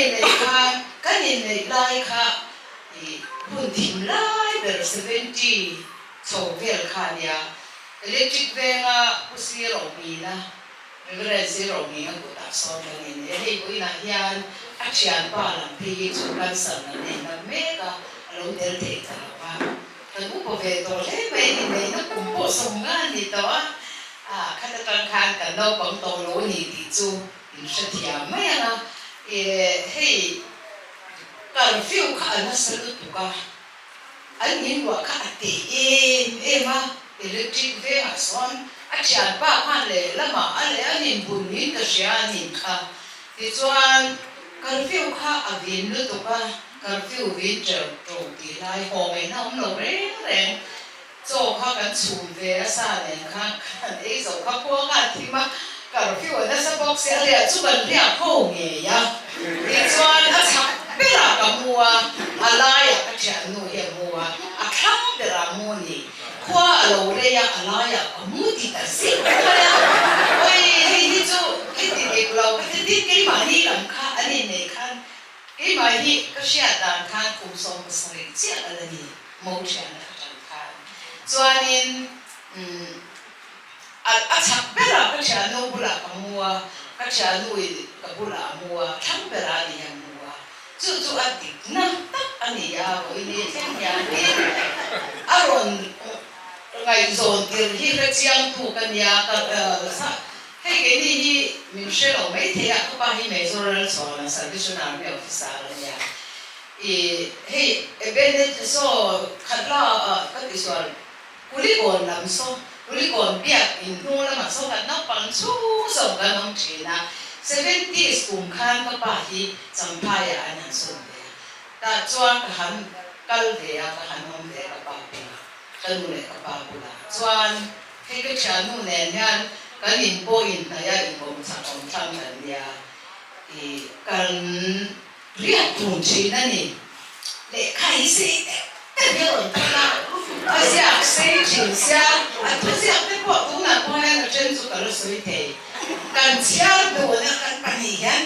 inneih khan, kan inneih lai kha i hun thim lai ber 70 chho vel kha a nia. Electric venga Pu Sir Awmina, Reverend Sir Awmina kutah sawn kan innei a, hei vawiinah hian a thianpa lam phei hi chu cancer natna in dam mek a, a lo tel thei ta lo va. Kan upa ve tawh hle mai, inneihna kum pawh 50 a ni tawh a, khat atang khan kan naupang tawh lo a ni tih chu in hrethiam mai ang a. Hei curfew kha a nasa lutuk a, an inruah kha a teh em em a, electric vengah sawn a thianpa khan lehlamah a leh an inbun niin ka hria a nih kha. Tichuan curfew kha a vin lutuk a, Curfew vin ṭeuh ṭo tih lai haw ngaihna awm lo reng reng. Chaw kha kan chhum ve a sa nen khan kan ei zo kha khua kha a thim a, curfew a nasa bawk si a riah chu kan riak ho ngei a. Tichuan a chhak berah ka mu a, a laiah ka ṭhiannu hi a mu a, a thlang berah mu a ni. Khua a lo rei a, a laiah ka mu ti ta zing mai a. Oi hei hi chu i ti dik lo ka ti tin keimahni lam kha an inneih khan Keimah hi ka hriat dan khan kum 17 chiah a la ni, mo thian a tan khan. Chuanin umm a a chhak berah ka thiannu bulah ka mu a, ka thiannuin ka bulah a mu a, thlang berah a ni a mu a. Chu chu a dikna tak a ni a, vawiin thleng hian tin a rawn ngaihzawn tir hi hrechiangtu ka nia, ka Hei keini hi min hre lo mai thei a, ka pa hi Major Lalchhawna Salvation Army officer a nia. I hei Ebenet saw khatla ah ka tisual Kulikawn lam saw Kulikawn biak in hnung lamah saw kan naupang chhung zawng kan awm thin a, seventies kum khan ka pa hi Champhai ah an han sawn ve a, tah chuan ka han kal ve a, ka han awm ve a ka pa bulah, ka nu leh ka pa bulah chuan. Hei ka thiannu nen hian kan in pawh inhnaih a inkawm chak awm thlang kan nia i kan riat tun thin a ni. Lehkha hi sei deuh deuh hi a rawn thawn a, a ziak sei thin sia, a thuziak te pawh tunah pawh hian a then chu ka la sawi thei. Kan chhiar dun a, kan pahnih hian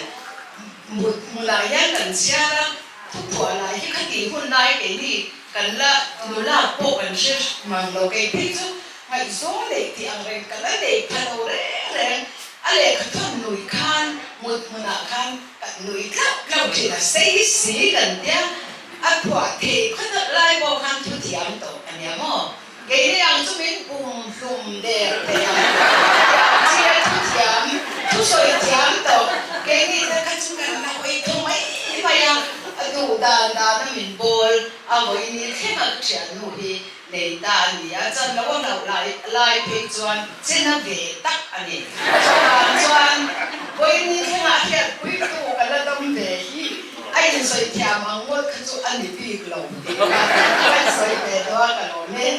mut hmunah hian kan chhiar a, thuphuah lai hi khatih hun lai keini Kan la nula pawh kan hre mang lo, kei phei chu ngaihzawn neih tih ang reng ka la nei pha lo reng reng. A lehkha thawn nui khan mut hmunah khan kan nui tlauh tlauh thin a, sei si kan tia a phuah thei khawtak lai pawh khan thu thiam tawh a nia maw? Keini ang chu min pum hlum der thei ang tih ang chi a thu thiam, thu sawi thiam tawh. Keini te kha chu kan la hawi tho mai mai a, a duh dan dan a min bawl a vawiin thleng a ka thiannu hi nei ta a ni a, chan lo a hlauh lai lai phei chuan chena ve tak a ni. Chuvang chuan vawiin thleng a hriatpuitu ka la dam ve hi. A insawi thiam ang ngawt kha chu a ni bik lo tih kha kan sawi ve tawh a, ka lawm e.